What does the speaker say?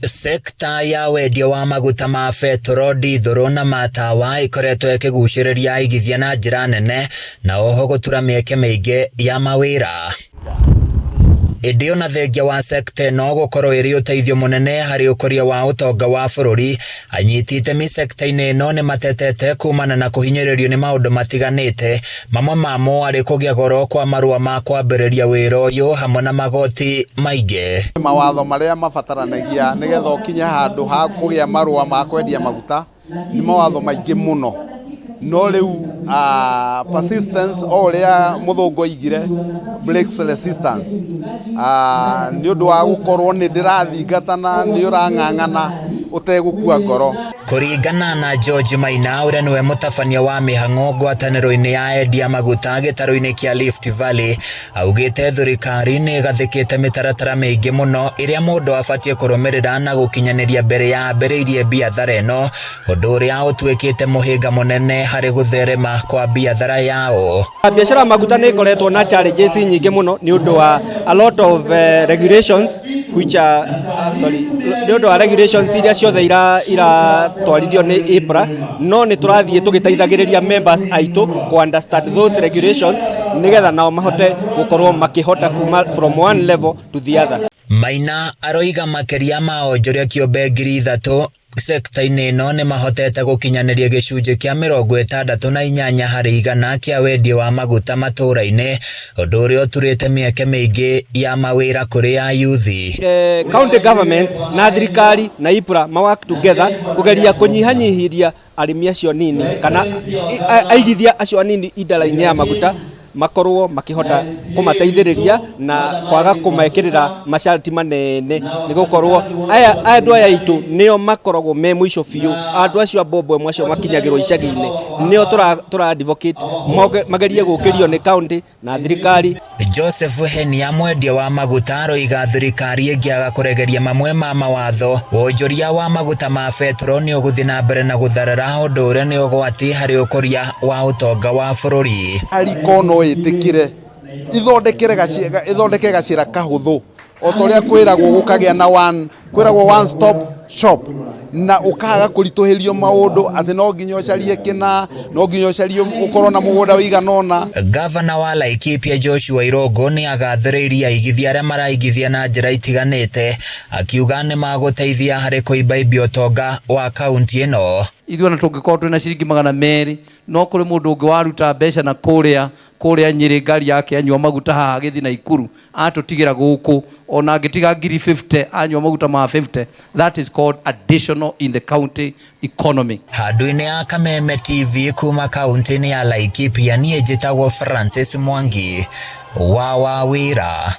Sekta ya wendia wa maguta ma betũrũ, ndithũrũ na matawa ĩkoretwo ĩkĩgucĩrĩria aigithia na njĩra nene na oho gũtura mĩeke mĩingĩ ya mawĩra. Ĩndĩ ona thengia wa sekta ĩno gũkorwo ĩrĩ ũteithio mũnene harĩ ũkũria wa ũtonga wa bũrũri, anyiti itemi sekta-inĩ ĩno nĩ matetete kumana na kũhinyĩrĩrio nĩ maũndũ matiganĩte, mamwe mamo arĩ kũgĩa goro kwa marũa ma kwambĩrĩria wĩra ũyũ hamwe na magoti maingĩ. Mawatho marĩa mabataranagia nĩgetha ũkinye handũ ha kũgĩa marũa ma kwendia maguta nĩ mawatho maingĩ mũno, no rĩu persistence o ũrĩa mũthũngũ oigire breaks resistance, nĩ ũndũ wa gũkorwo nĩ ndĩrathingatana, nĩ ũrang'ang'ana ũtegũkua ngoro. Kũringana na George Maina ũrĩa nĩwe mũtabania wa mĩhang'o ngwatanĩro-inĩ ya endia maguta gĩtarũ-inĩ kĩa Rift Valley, augĩte thirikari nĩ ĩgathĩkĩte mĩtaratara mĩingĩ mũno ĩrĩa mũndũ abatiĩ kũrũmĩrĩra na gũkinyanĩria mbere ya ambĩrĩirie biathara ĩno, ũndũ ũrĩa ũtuĩkĩte mũhĩnga mũnene harĩ gũtherema kwa biathara yao. Biacara ya maguta nĩ ĩkoretwo na challenges nyingĩ mũno nĩ ũndũ wa a lot of regulations which are sorry nĩ ũndũ wa regulations iria ciothe iratwarithio nĩ EPRA, no nĩ tũrathiĩ tũgĩteithagĩrĩria members aitũ kũ understand those regulations nĩgetha nao mahote gũkorwo makĩhota kuma from one level to the other. Maina aroiga makĩria ma onjoria kĩũmbe 3000 sekta-inĩ ĩno nĩ mahotete gũkinyanĩria gĩcunjĩ kĩa 68% kĩa wendia wa maguta matũũra-inĩ, ũndũ ũrĩa ũturĩte mĩeke mĩingĩ ya mawĩra kũrĩ ayuthi. County governments na thirikari na EPRA ma work together kũgeria kũnyihanyihĩria arĩmi acio anini kana aigithia acio anini indara-inĩ ya maguta makorwo makĩhota kũmateithĩrĩria na kwaga kũmekĩrĩra masharti manene, nĩ gũkorwo aya andũ aya aitũ nĩo makoragwo me mũico biũ. Andũ acio a mbombo ĩmwe acio makinyagĩrwo icagi-inĩ nĩo tũra advocate magerie gũkĩrio nĩ county na thirikari. Joseph Henia mwendia wa maguta aroiga thirikari ĩngĩaga kũregeria mamwe ma mawatho, wonjoria wa maguta ma betũrũ nĩ ũgũthiĩ na mbere na gũtherera, ũndũ ũrĩa nĩ ũgwati harĩ ũkũria wa ũtonga wa bũrũri. Hariko no ĩtĩkĩre ithondekere ithondeke gacĩra kahũthũ o ta ũrĩa kwĩragwo gũkagĩa na one, kwĩragwo one stop shop, na ũkaga kũritũhĩrio maũndũ atĩ no nginya ũcarie kĩna, no nginya ũcarie ũkorwo na mũgũnda ũigana ũna. Gavana wa Laikipia Joshua Irũngũ nĩ agathĩrĩirie aigithia arĩa maraigithia na njĩra itiganĩte, akiuga nĩ magũteithia harĩ kũimbaimbia ũtonga wa kaunti ĩno. Ithuĩ ona tũngĩkorwo twĩna ciringi 200, no kũrĩ mũndũ ũngĩ waruta mbeca na kũrĩa Nyĩrĩ ngari yake anyua maguta haha agĩthiĩ Naikuru atũtigĩra gũkũ, ona angĩtiga ngiri 50 anyua maguta ma 50, that is called additional in the county economy. Handũ-inĩ ya Kameme TV kuma kaunti-inĩ ya Laikipia, niĩ njĩtagwo Francis Mwangi wa Wawĩra.